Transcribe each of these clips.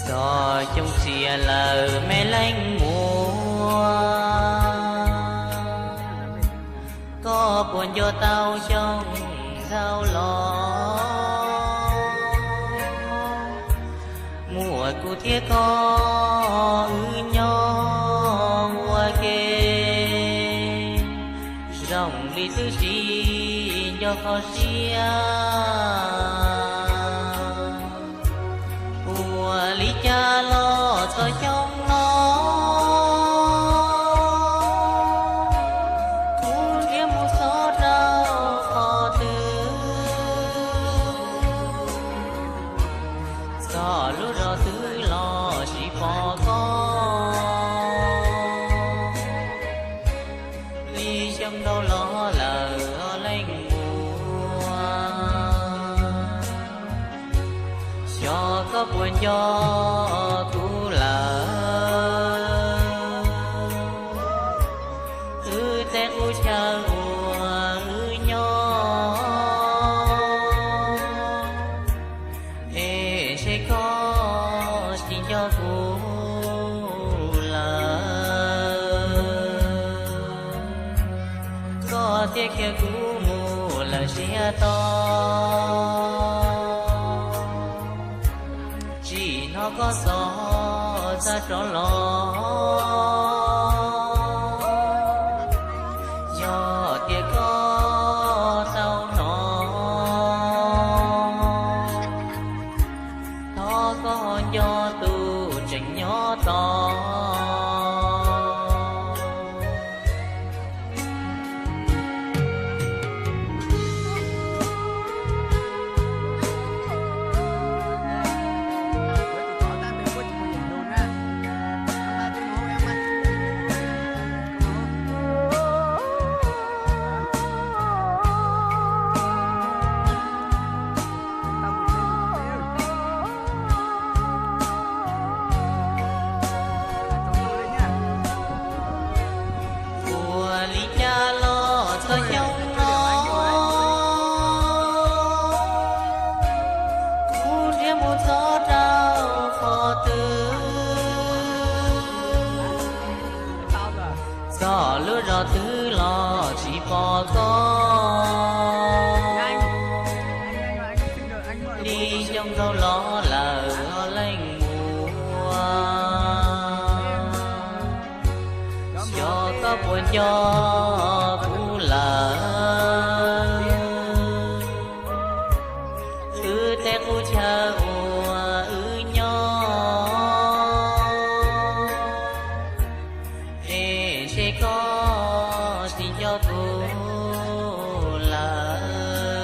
Txog xyoo txias lawm me leej muam, koj puas nco tau xyoo dhau los? Muaj kuv thiab koj wb nyob ua ke, zoo li twb tsis nco koj siab. Ua li cas los txog xyoo no, kuv nrhiav mus txog rau qhov twg, txog lub zos twg los tsis pom koj. Li xyoo dhau los lawm os leej muam, xyov koj puas nco kuv lawm. Wb tej qub chaw uas wb nyob, es ntshe koj tsis nco kuv lawm. Koj thiaj khiav kuv mus lawm siab to, tsis hnov koj xov txaj rov los. Yog tias koj tau hnov, thov koj nco tus tseem nyob tos. Ua li cas los txog xyoo no, kuv nrhiav mus txog rau qhov twg, txog lub zos twg los tsis pom koj. Li xyoo dhau los lawm os leej muam, xyov koj puas nco kuv lawm. Wb tej qub chaw uas wb nyob, es ntshe koj tsis nco kuv lawm.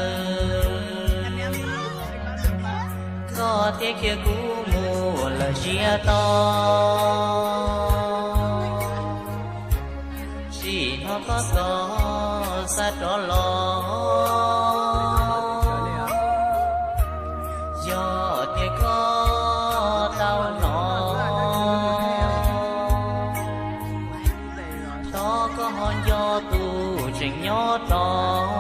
Koj thiaj khiav kuv mus lawm siab to, tsis hnov koj xov xa rov los. Yog tias koj tau hnov, thov koj ho nco tus tseem nyob tos.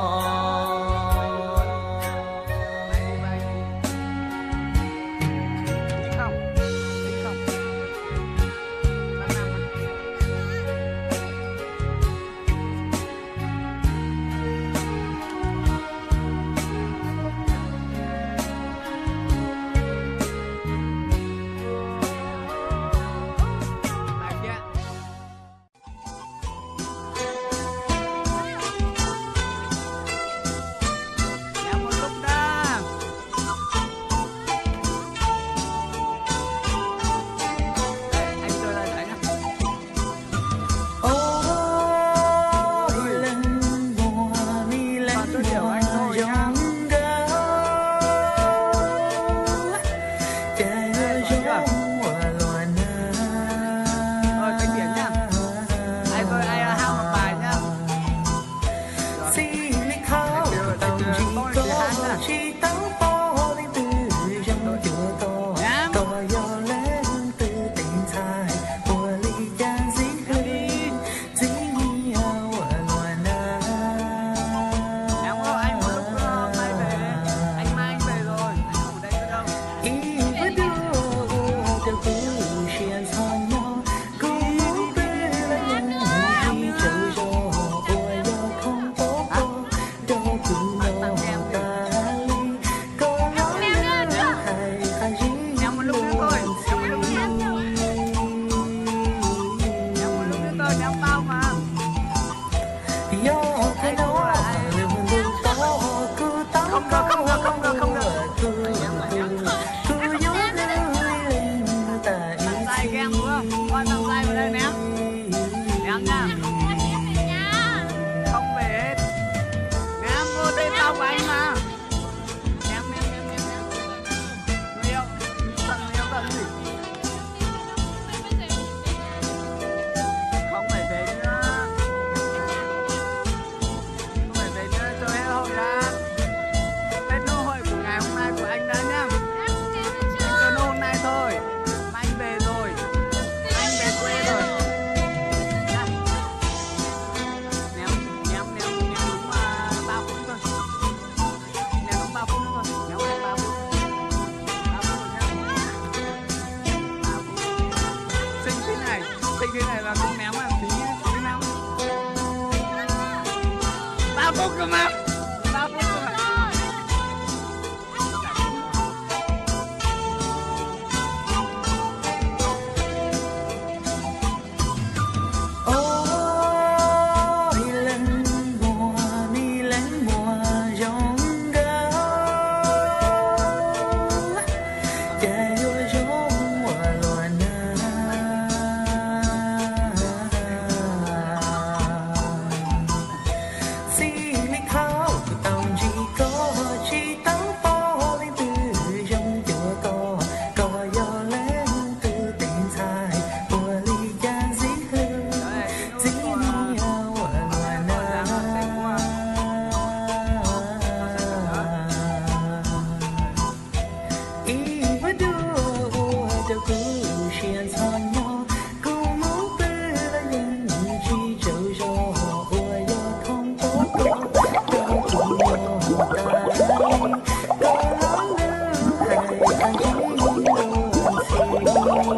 Yog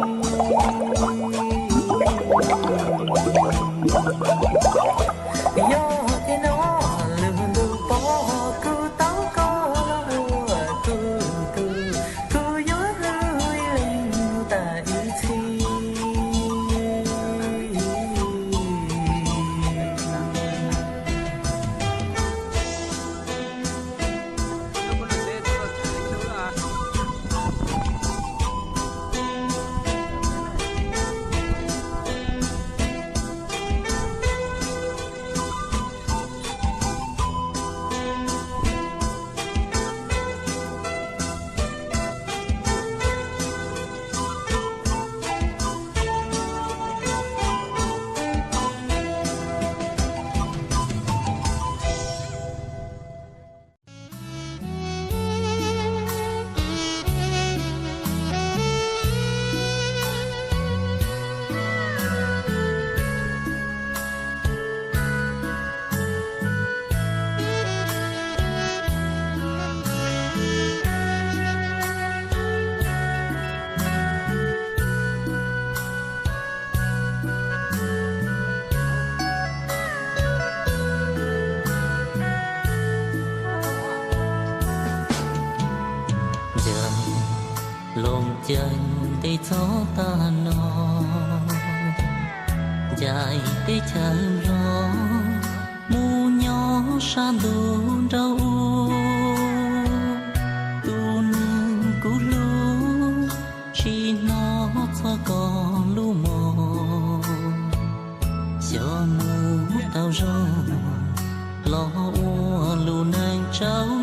tias no lub ntuj pom kuv tau koj los ua kuv tug, kuv yuav hlub ib leeg mus tas ib txhis. Ncaim loo caij ntev txog tag no, ncaim teb chaws Nplog mus nyob sab ntuj nraud ub. Tus neeg kuv hlub tsis hnov txog koj lub mos, xyov mus tau zoo los ua lub neej tsaus